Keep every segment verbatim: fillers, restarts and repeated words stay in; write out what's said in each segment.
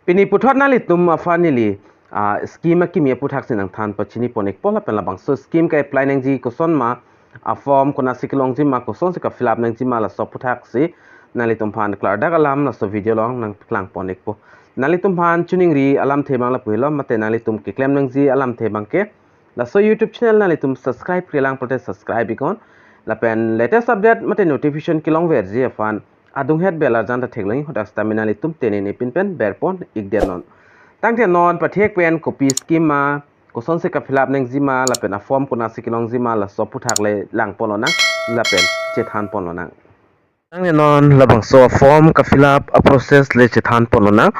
Pini puthot nanglitum aphan neli, ah, scheme akimi aputhaksi nangthan pachini pon-ikpo lapen labangso scheme ka-apply nangji koson ma, a-form konatsi kelongji ma, kosonsi ka-fill up nangji ma, laso aputhaksi nanglitum aphan klardak alam laso video along nangpaklang pon-ikpo. Nanglitum aphan choningri alamthe abang lapu helo, mate nanglitum keklem nangji alamthe abangke laso YouTube channel nanglitum subscribe-relang pulote subscribe-iknon. Lapen latest update mate notification kelongverji aphan adunghet bell arjan ta theklong-ik, hadak sitame nanglitum tengnene pin pen berpon-ikdetnon. Tangte non pathek pen kopi scheme ma, kosonsi ka-fill up nangji ma, lapen a-form konatsi kelongji ma, laso aputhak le lang ponlonang lapen chethan ponlonang. Tangte non labangso a-form ka-fill up a-process le chethan ponlonang.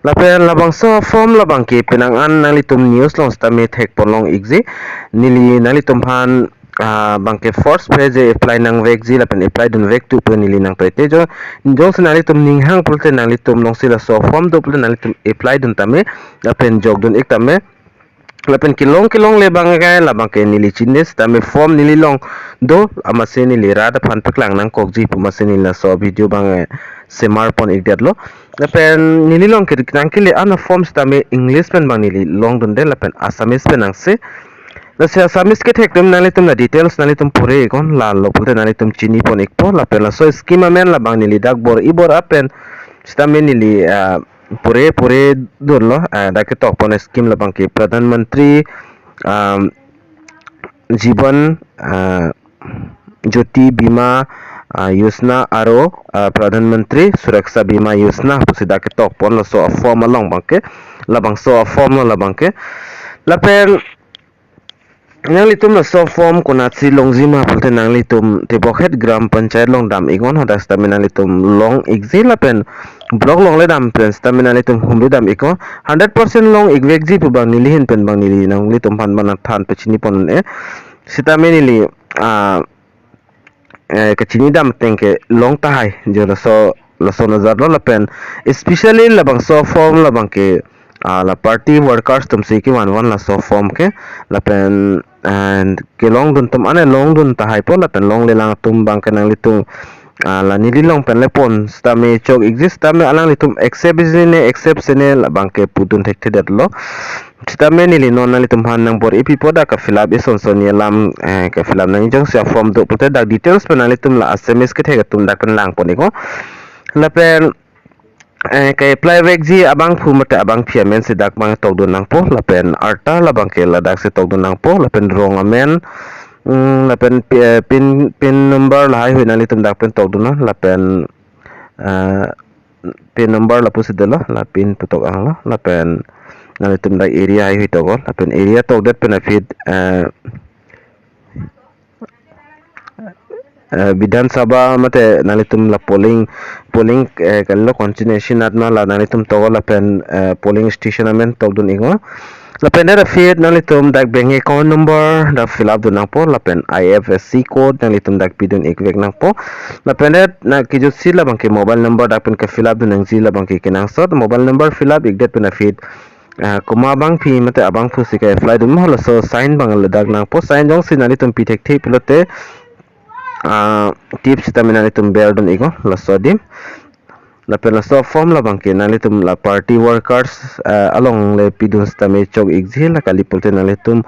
Lapen labangso a-form labangke penang an nanglitum news along sitame thek ponlong-ikji. Neli nanglitum aphan, ah, abangke first phase apply nangvekji lapen apply dunvek tu pu neli nangtoite jo. Jongsi nanglitum ninghang pulote nanglitum alongsi laso a-form do pulote nanglitum apply dun tame lapen jok dun-ik tame. Lapen kelong kelongle abangke labangke neli chini sitame form neli along do, amatsi neli rat aphan paklang nangkokji pu amatsi neli laso video abang, eh, semar pon-ikdetlo. Lapen neli along ke nangkele an a-form sitame English pen abang neli longdunde lapen Assamese pen nangsi. Lasi Assamese kethek atum nanglitum la details nanglitum pore-iknon, lalo pulote nanglitum chini pon-ikpo. Lapen laso scheme amen labang neli dak bor-i bor-a pen sitame neli, ah, pore pore dunlo, ah, dak ketok pon scheme labangke Pradhan Mantri, um, Jeevan, ah, Jyoti Bima, ah, Yojana aro, ah, Pradhan Mantri Suraksha Bima Yojana pusi dak ketok pon laso a-form along abangke, labangso a-form lo labangke. Lapen nanglitum laso form konatsi longji ma pulote nanglitum tebokhet Gram Panchayat along dam-iknon, hadak sitame nanglitum long-ikji lapen block along le dam pen sitame nanglitum humri dam-iknon. Hundred percent long-ikvekji pu abang neli ahin pen abang neli nanglitum aphan abang nangthan pachini pon-un-e. Sitame neli, ah, eh, kachini dam ateng ke long tahai, jo laso, laso najat lo lapen especially labangso form labangke, ah, la party workers atumsi kevan van laso form ke, lapen, eh, kelongdun atum ane longdun tahaipo lapen longlelang atum abangke nanglitum, ah, la neli along pen le pon sitame chok-ikji sitame alanglitum accept-ji ne accept-se ne labangke pudun thekthedetlo. Sitame neli non nanglitum aphan nangbor-ipipo dak ka-fill up isonson alam, eh, ka-fill up nangji. Jongsi a-form do pulote dak details pen nanglitum la Assamese kethek atum dak pen lang pon-iknon. Lapen, eh, ka-apply vekji abangphu mate abangpi amensi dak abang tokdun nangpo. Lapen arta labangke ladaksi tokdun nangpo. Lapen rong amen, mm, lapen pi-, eh, pin, pin number lahaihui nanglitum dak pen tokdun nang. Lapen, eh, pin number lapusi dolo, la pin putok anglo, lapen nanglitum dak area haihui toklo, lapen area tokdet pen aphi, eh, eh, Bidhan Sabha mate nanglitum la polling, polling, eh, kali lo constituency anat ma la nanglitum toklo lapen, eh, polling station amen tokdun-iknon. Lapen det aphi nanglitum dak bank account number dak fill up dun nangpo lapen I F S C code nanglitum dak pidun-ikvek nangpo. Lapen det na kejutsi labangke mobile number dak pen ka-fill up dun nangji labangke kenangsot. Mobile number fill up-ikdet pen aphi, ah, komat abangpi mate abangphusi ka-apply dun ma laso sign abang ladak nangpo. Sign jongsi nanglitum pi thekthe pulote, ah, tip sitame nanglitum berdun-iknon laso adim. Lapen laso form labangke nanglitum la party workers, ah, along le pidun sitame chok-ikji, la kali pulote nanglitum,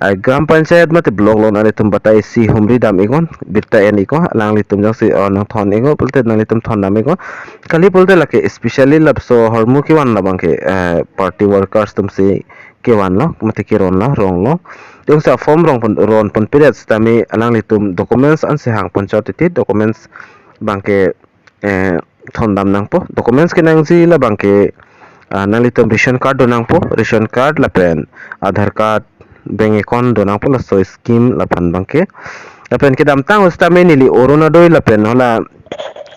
ah, Gram Panchayat mate block along nanglitum batai isi humri dam-iknon, birta en-iknon, alanglitum jongsi, oh, nangthon-iknon pulote nanglitum thondam-iknon. Kali pulote lake especially laso ahormu kevan labangke, eh, party workers atumsi kevanlo mate keronlo, ronglo. Jongsi a-form rong pon, ron ponpedet sitame alanglitum documents ansi hang pon chot titi, documents abangke, eh, thondam nangpo. Documents kenangji labangke, ah, nanglitum ration card do nangpo, ration card lapen Aadhaar card, bank account do nangpo laso scheme laphan abangke. Lapen kedamtang sitame neli Orunodoi lapen hala,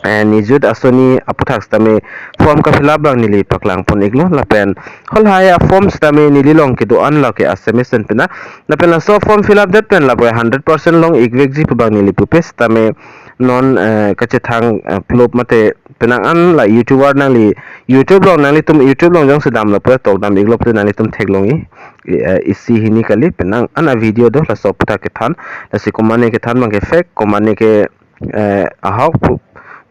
eh, Nijut Asoni aputhak sitame form ka-fill up abang neli paklang pon-iklo lapen halahai a-form sitame neli along kedo-an lake Assamese pen pina. Lapen laso form fill up det pen lapu hundred percent long-ikvekji pu abang neli pupe sitame non, eh, kachethang, eh, plop mate penang an la YouTuber nangli YouTube along nanglitum YouTube along jongsi damlo pulote tokdam-iklo pulote nanglitum theklong-i, eh, isi hini kali penang an a-video do laso aputhak kethan, lasi komatne kethan abangke fake, komatne ke, eh, ahok pu,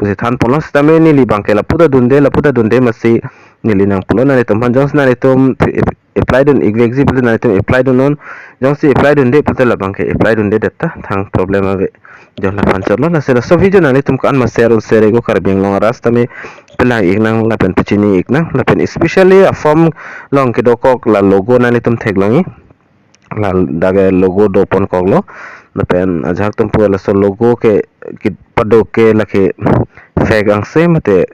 pusi than ponlo sitame neli abangke lapu ta dunde, lapu ta dunde amatsi Neli nangpulo nanglitum aphan, jongsi nanglitum ap-, apply dun-ik vekji pulote nanglitum apply dunnon, jongsi apply dunde pulote labang ke apply dundedet ta thang problem ave. Jo laphan chotlo, lasi laso video nanglitum ko-an ma share un share iknon, Karbi Anglong arat tame pelang-ik nang lapen pachini-ik nang, lapen especially a-form along kedokok la logo nanglitum theklongji. La dak ke logo doponkoklo. Lapen ajahak atum pu laso logo ke, ke paduk ke lake fake angse mate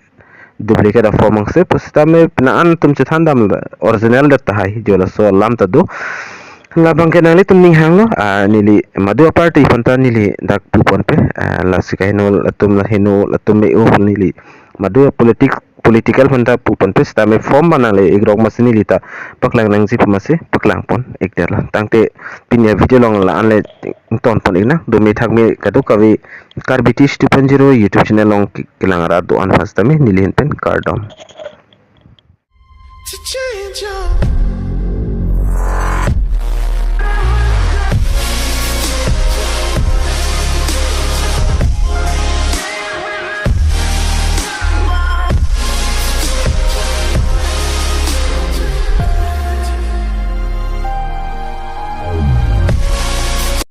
duplicate a-form angse pusitame penang an atum chethan dam, original det tahai, jo laso alam ta do. Labang ke nanglitum ning hanglo, ah, neli madu a-party aphan ta neli dak puponpe, ah, lasi kaheno atum, la heno atum me-o neli madu a-politic, political aphan ta puponpe, sitame form abang nangle-ikrok masi neli ta paklang nangji pu masi paklangpon-ikdetlo. Tangte pini a-video along la-an le tonpon-ik nang, dome thakme kadokave Karbi Tish two point zero YouTube channel along ke-, kelang arat do-an aphan sitame neli ahin pen kardom. To change your